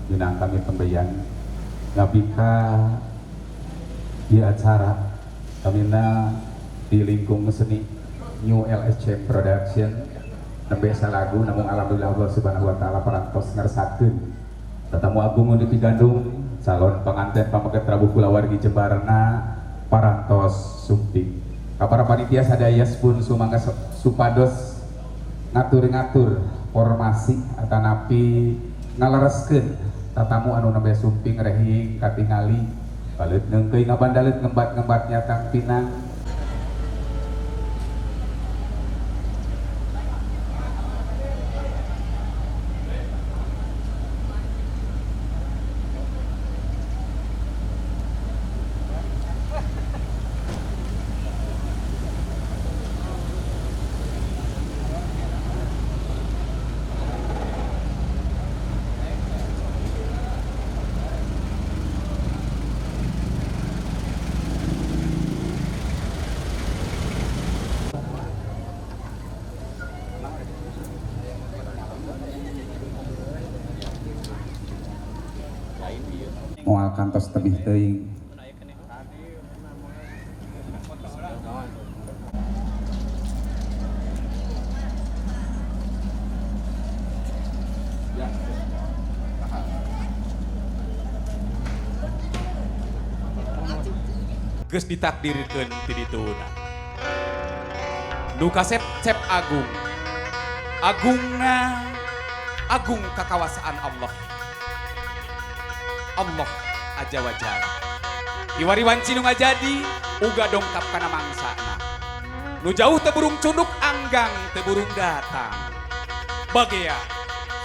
Minangkami pemberian ngabika di acara kamina di lingkung seni New LSC Production nembe salagu namun alhamdulillah Allah Subhanahu wa taala parantos ngersakeun tetamu agung di Gandung calon pengantin pameget Prabu kulawargi Jembarna parantos sumping. Ka para panitia sadaya pun sumangga supados ngatur-ngatur formasi atanapi ngalereskeun tatamu anu nembe sumping rehing katingali baleut neungkeuy ngabandalet ngembat-ngembat nyatang pinang. Moal kantos tebih teuing. Geus ditakdirkeun ti dituna. Nu kasep cep agung. Agungna agung kakawasaan Allah. Allah aja wajah. Iwari wanci nu ngajadi uga dongkap kana mangsana. Nu jauh teu burung cunduk anggang teu burung datang. Bagea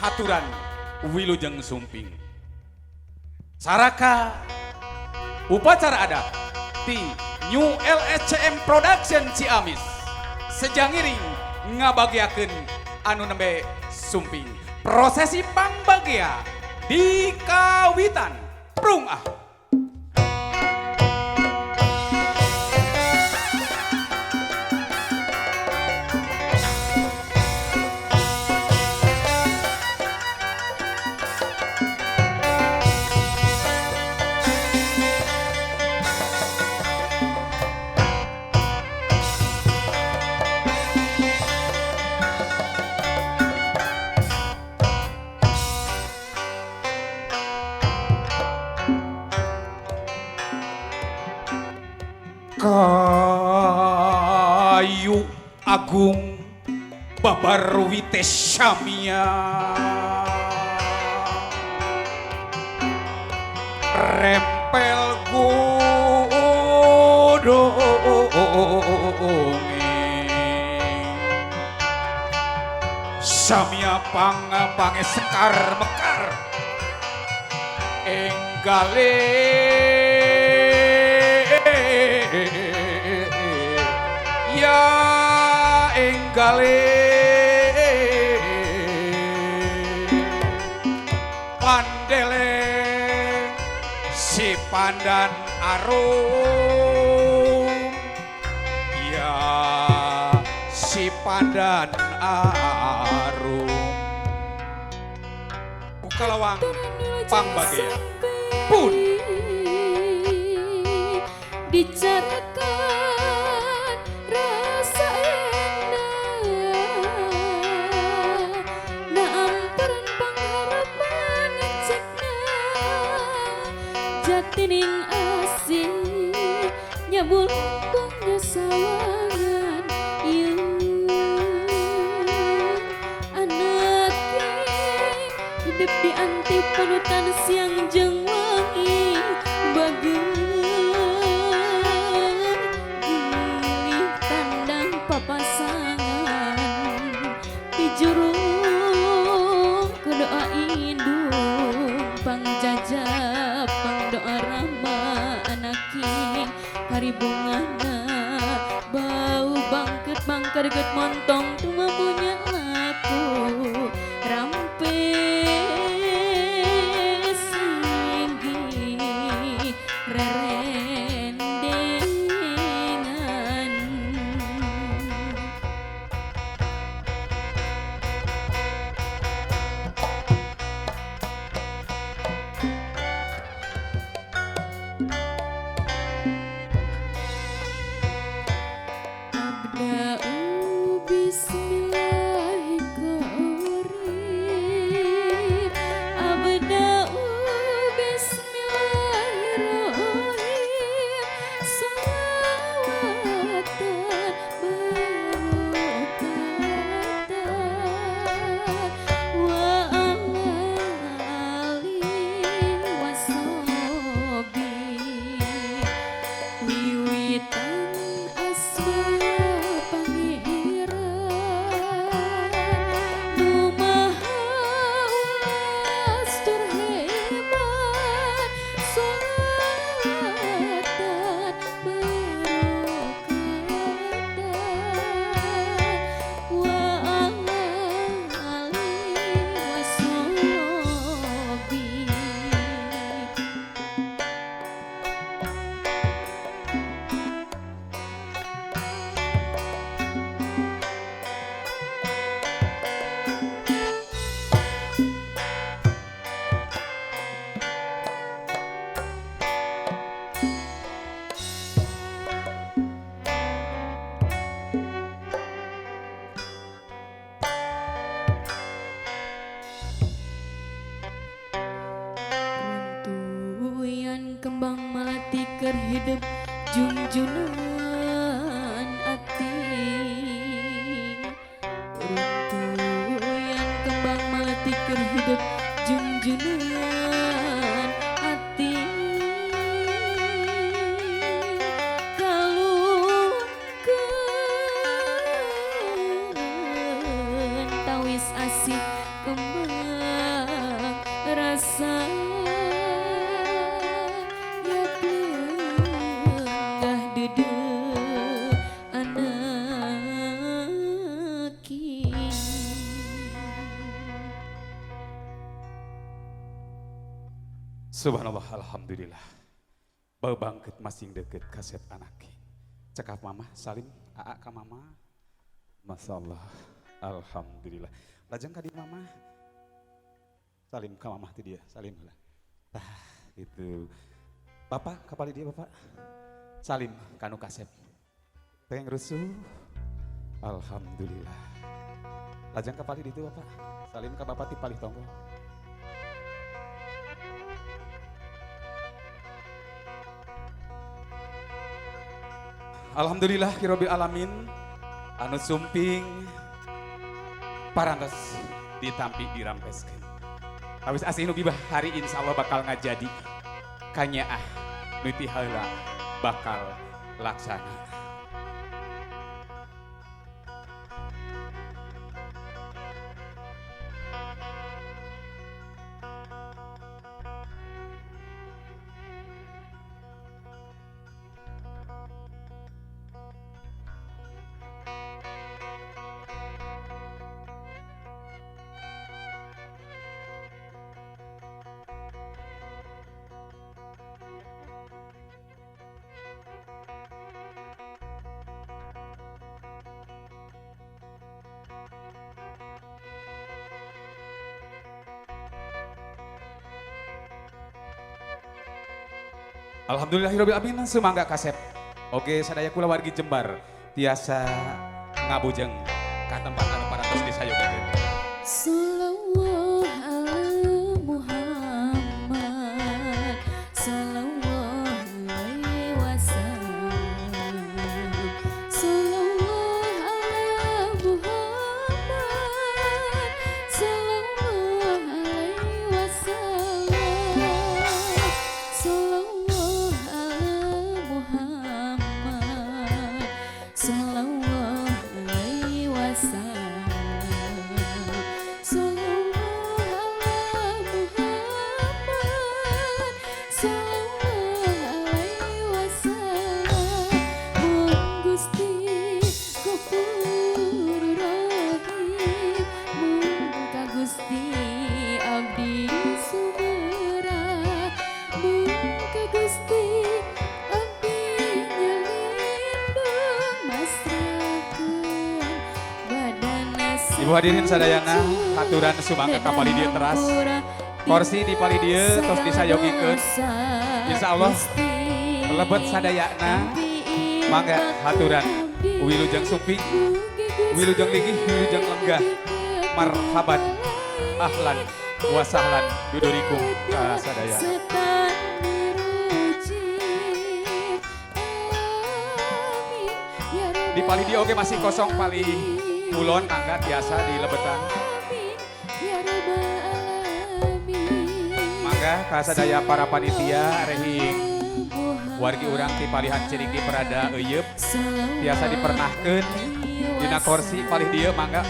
haturan wilujeng sumping. Saraka upacara adat di New LSCM Production Ciamis sejangiring ngabageakeun anu nembe sumping. Prosesi pangbagea di kawitan prung ah. Kayu agung babar wite samia rempel godonge samia pangapange sekar mekar enggale ya enggale pandele si pandan arum ya si pandan arum bukalawang pangbagea pun dicarakan rasa enak naamperan pangharapan ngecekna jatining asih nyabulungkungnya sawangan ieu anak hidup di anti panutan siang jeung wangi bageun papasangan dijurung ku doa indung pangjajab pangdoa rama anaking karibungana bau bangket bangkerget montong tumamunya laku rampe singgi rerendengan. hidup jungjunan ati runtuyan kembang melati keur hidup jungjunan ati kalungkeun tawis asih kembang rasa ya lenggah dede anak king. Subhanallah, alhamdulillah. Bau bangkit masing deket kaset anak. Cekap mama, salim aa ka mama. Masya Allah, alhamdulillah. Lajeng ka di mama. Salim ka mama ti dia, salim heula. Tah, gitu. Bapak kapali dia bapak. Salim kanu kasep. Teu rusuh. Alhamdulillah. Lajeng kapali ditu bapak. Salim ka bapak ti palih tonggo. Alhamdulillah kirobil alamin anu sumping parantos ditampi dirampeskeun. Awis asih nu bibah hari insyaallah bakal ngajadi kanyaah nu ti heula bakal laksana. Alhamdulillahirabbil alamin sumangga kasep. Oke sadaya kula wargi Jembar tiasa ngabujeng ka tempat anu parantos disayogakeun. Sallallahu ala Muhammad sallallahu alaihi wasallam. Sallallahu ala Muhammad sallallahu alaihi wasallam. Sallallahu ala Muhammad sallallahu alaihi wasallam. Sallallahu ala Muhammad sallallahu alaihi wasallam. Mun Gusti Ghafur Rahim mun ka Gusti abdi sumerah mun ka Gusti abdi nyalindung masrahkeun badana. Ibu hadirin sadayana haturan sumangga ka palih dieu teras. Kursi di palih dieu tos disayogikeun. Insyaallah lebet sadayana mangga haturan wilujeng sumping, wilujeng linggih, wilujeng lenggah. Marhaban, ahlan wa sahlan dudurikum ka sadayana. Di palih dieu oge masih kosong palih kulon mangga tiasa di lebetan. Mangga kasadaya para panitia rehing wargi urang ti palihan Ciriki Perada Euyeub tiasa dipernahkeun dina kursi palih dieu mangga.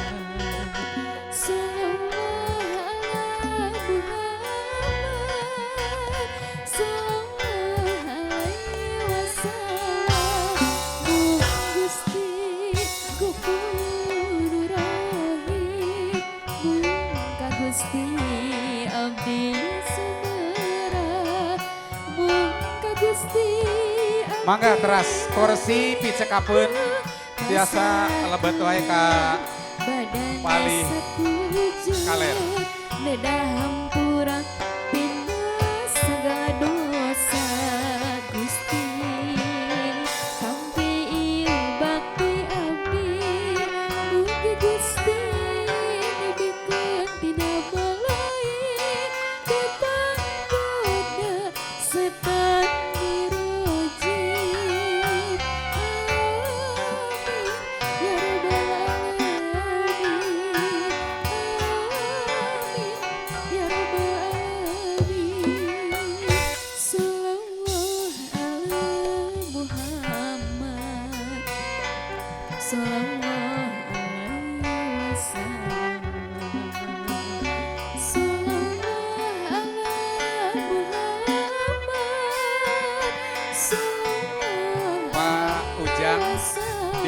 Mangga teras kursi picekapeun tiasa lebet wae ka palih kaler. Hampura pindah segala dosa Gusti tampi bakti abdi mugi Gusti dibikeun tina balai dipanggoda setan dirojim.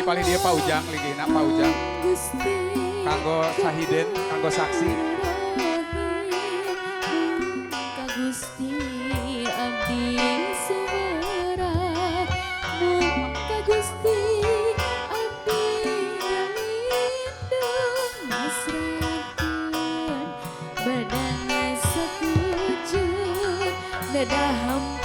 Di palih dieu Pak Ujang ligihna Pak Ujang. Gusti Kanggo sahiden, kanggo saksi. Ka Gusti abdi sumerah, mung ka Gusti abdi ngalindung, masrahkeun badan sakujur dada.